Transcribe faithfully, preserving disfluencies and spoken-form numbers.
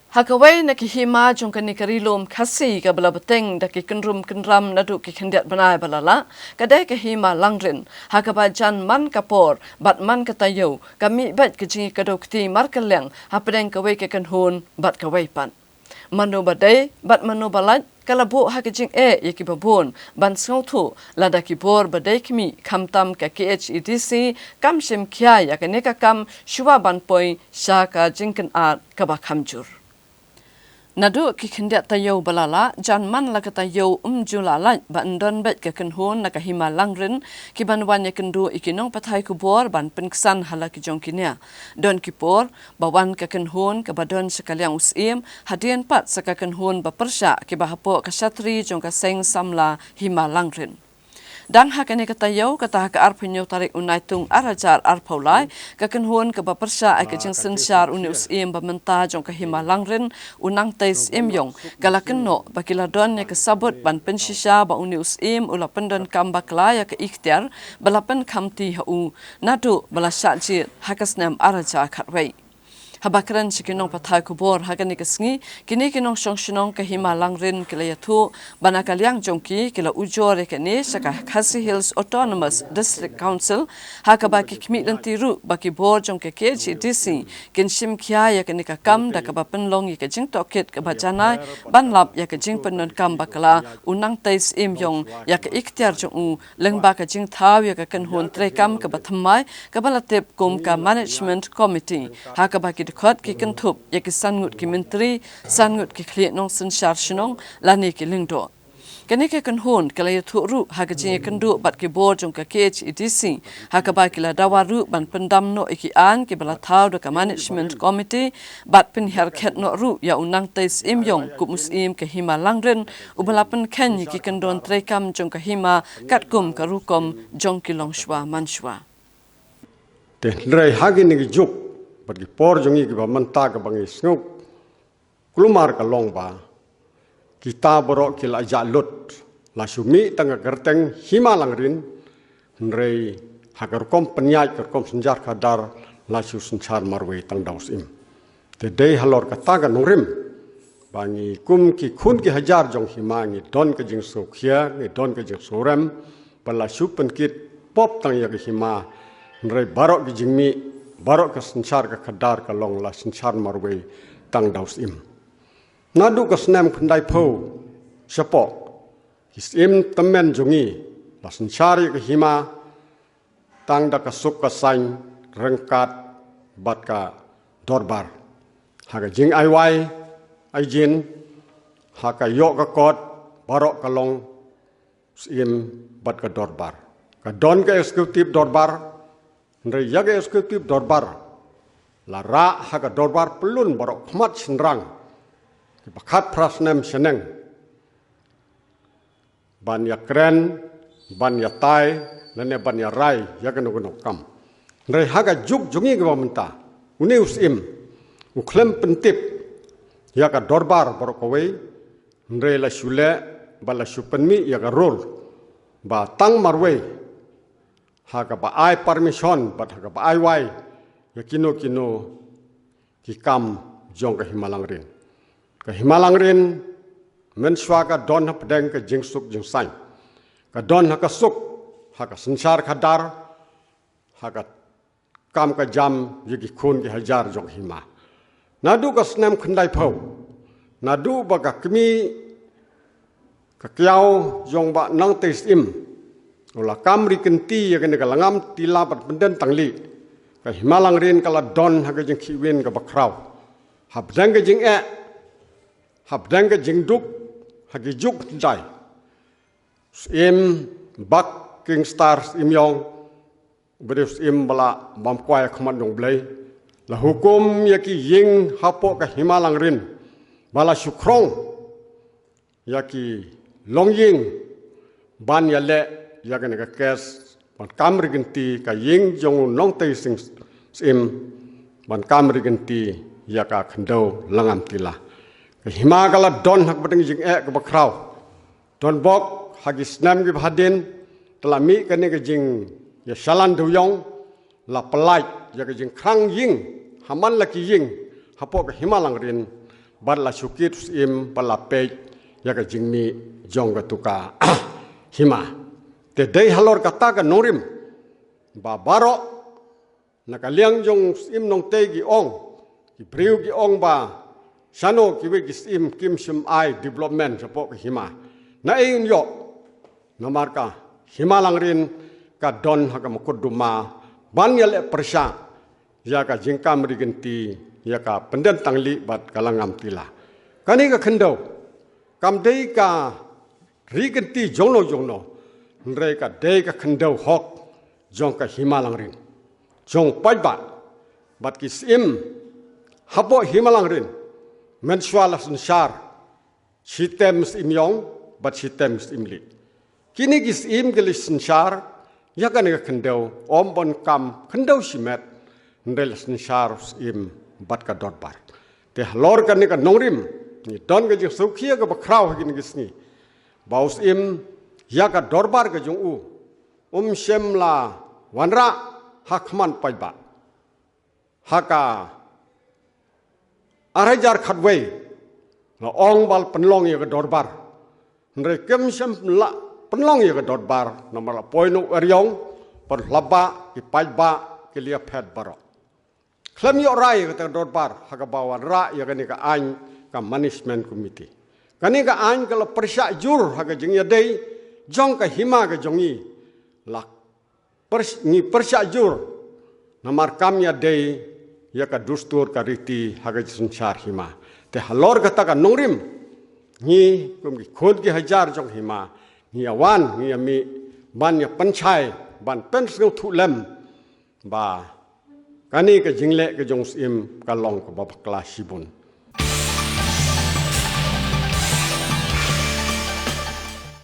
Ha kawei na ki hima jong kane ka ri lum Khasi kaba la bteng da ki kynrum kynram naduh ki khyndiat bnai ba la lah, ka dei ka hima Langrin, ha kaba jan man ka por bad man ka taïew ka mih beit ka jingïakajia kti markylliang hapdeng kawei ka kynhun bad kawei pat. Mano ba dei bad mano ba lait, ka la buh ha ka jingeh ïa kiba bun ban sngewthuh, lada ki bor ba dei khmih, khamtam ka KHADC kam shim khia ïa kane ka kam shuwa ban poi sha ka jingkynad kaba kham jur. Naduh ki khyndiat taïew ba la lah, jan man la ka taïew ym ju la lait ban don beit ka kynhun na ka hima Langrin kiban wan ïakynduh ïa ki nongpathai khubor ban pynksan ha la ki jong ki nia. Don ki por ba wan ka kynhun kaba don sha ka liang u Syiem, hadien pat sa ka kynhun ba pyrshah kiba hapoh ka shatri jong ka seng samla hima Langrin. Dang ha kane ka taïew, kata ha ka arphew hynñiew tarik u Naitung ar hajar arphew lai, ka kynhun kaba pyrshah ïa ka jingsynshar une u Syiem ba mynta jong ka hima Langrin, u Nangtei Syiem Ïong, ka la kynnoh ba ki la don ïa ka sabut ban pynshisha ba une u Syiem u la pyndonkam bakla ïa ka iktiar ba la pynkhamti ha u naduh ba la shah jied ha ka snem ar hajar khatwei. Haba kren sha ki nongpathai khubor ha kane ka sngi, kine ki nongshong shnong ka hima Langrin ki la ïathuh ba na ka liang jong ki, ki la ujor ïa kane sha ka Khasi Hills Autonomous District Council, ha kaba ki khmih lynti ruh ba ki bor jong ka KHADC kin shim khia ïa kane ka kam da kaba pynlong ïa ka jingtohkit kaba janai ban lap ïa ka jingpyndonkam bakla u Nangtei Syiem Ïong ïa ka iktiar jong u, lyngba ka jingthaw ïa ka kynhun treikam kaba thymmai kaba la tip kum ka Management Committee, ha kaba ki dkhot ki kynthup ïa ki san ngut ki myntri, san ngut ki khlieh nongsynshar shnong lane ki lyngdoh. Kane ka kynhun ka la ïathuh ruh ha ka jingïakynduh bad ki bor jong ka KHADC, ha kaba ki la dawa ruh ban pyndam noh ïa ki aiñ kiba la thaw da ka Management Committee bad pynhiar khet noh ruh ïa u Nangtei Syiem Ïong kum u Syiem ka hima Langrin, uba la pynkheiñ ïa ki kyndon treikam jong ka hima katkum ka rukom jong ki longshuwa manshuwa. Te hynrei ha kine ki juk bad ki por jong ngi kiba mynta kaba ngi sngew kulmar ka long ba kita baroh ki la jah lut, la shu mih tang ka kyrteng hima Langrin, hynrei ha ka rukom pynïaid, ka rukom synshar khadar, la shu synshar marwei tang da u Syiem. Te dei halor kata ka nongrim ba ngi kum ki khun ki hajar jong hima ngi don ka jingsngewkhia, ngi don ka jingsngewrem ba la shu pynkit pop tang ïa ka hima, hynrei baroh ki jingmih, baroh ka synshar ka khadar ka long la synshar marwei tang da u Syiem. Naduh ka snem khyndaiphew shapoh, ki Syiem tymmen jong ngi la synshar ïa ka hima tang da ka suk ka saiñ ryngkat bad ka dorbar. Ha ka jingai wai ai jin, ha ka ïoh ka kot, baroh ka long Syiem bad ka dorbar. Ka don ka executive dorbar, hynrei ïa ka executive dorbar la rah ha ka dorbar pyllun baroh khmat shynrang kiba khatphra snem shaneng ban ïakren, ban ïatai lane ban ïarai ïa kano kano ka kam. Hynrei ha ka juk jong ngi kaba mynta, une u Syiem u khlem pyntip ïa ka dorbar baroh kawei, hynrei la shu leh ba la shu pynmih ïa ka rule ba tang marwei ha kaba ai permission bad ha kaba ai wai ïa kino kino ki kam jong ka hima Langrin. Ka hima Langrin mynshuwa ka don hapdeng ka jingsuk jingsaiñ, ka don ha ka suk, ha ka synshar khadar, ha ka kam ka jam ïa ki khun ki hajar jong ka hima. Naduh ka snem khyndaiphew, naduh ba ka kmie ka kiaw jong Bah Nangtei Syiem u la kam ri kynti ïa kane ka Langam Tila bad Pynden Tanglieh, ka hima Langrin ka la don ha ka jingkhihwin kaba khraw. Hapdeng ka jingeh, hapdeng ka jingduk, ha ki juk hyndai, Syiem Bah King Star Syiem Ïong, u briew Syiem ba la bam kwai ha khmat jong U Blei, la hukum ïa ki ïing hapoh ka hima Langrin ba la shu khrong ïa ki longïing ban ïaleh ïa kane ka case ban kam ri kynti ka ïing jong u Nongtei Sing Syiem, ban kam ri kynti ïa ka khyndew Langam Tila. Ka hima ka la don ha kaba dang jingeh kaba khraw. Don bok ha ki snem kiba hadien, te la mih kane ka jingïashalan dewïong, la pyllait ïa ka jingkhrang ïing ha man la ki ïing hapoh ka hima Langrin, bad la shu kit u syiem bad la peit ïa ka jingmih jong katu ka hima. Te dei halor kata ka nongrim ba baroh na ka liang jong u syiem Nongtei ki ong, ki briew ki ong ba shano kiwei ki syiem kim shym ai development shapoh ka hima. Naei ngin ïoh? Namar ka hima Langrin ka don ha ka mukotduma ban ïaleh pyrshah ïa ka jingkam ri kynti, ïa ka Pyndenttangli bad ka Langam Tila. Kane ka khyndew kam dei ka ri kynti jongno jongno, hynrei ka dei ka khyndew hok jong ka hima Langrin, jong paidbah. Bad ki syiem hapoh hima Langrin, mynshuwa la synshar shitem syiem ïong bad shitem syiem lieh. Kine ki syiem ki la synshar ïa kane ka khyndew, ym ban kam khyndew shimet, hynrei la synshar u syiem bad ka dorbar. Te halor kane ka nongrim ngi don ka jingsngewkhia kaba khraw ha kine ki sngi ba u syiem ïa ka dorbar ka jong u um shym la wanrah ha khmat paidbah. Ha ka ar hajar khatwei la ong ba la pynlong ïa ka dorbar, hynrei kim shym la pynlong ïa ka dorbar namar la poi na u eriong, pynhlap ba ki paidbah ki la ïaphet baroh. Khlem ïoh rai ïa kata ka dorbar ha kaba wanrah ïa kane ka aiñ ka management committee. Kane ka aiñ ka la pyrshah jur ha ka jingïadei jong ka hima ka jong ngi. La pyrs-, ngi pyrshah jur namar kam ïadei ïa ka dustur ka riti ha ka jingsynshar hima. Te halor kata ka nongrim ngi kum ki khun ki hajar jong hima ngi ïa wan, ngi ïa mih ban ïa pynshai, ban pynsngewthuh lem ba kane ka jingleh ka jong u syiem ka long kaba bakla shibun.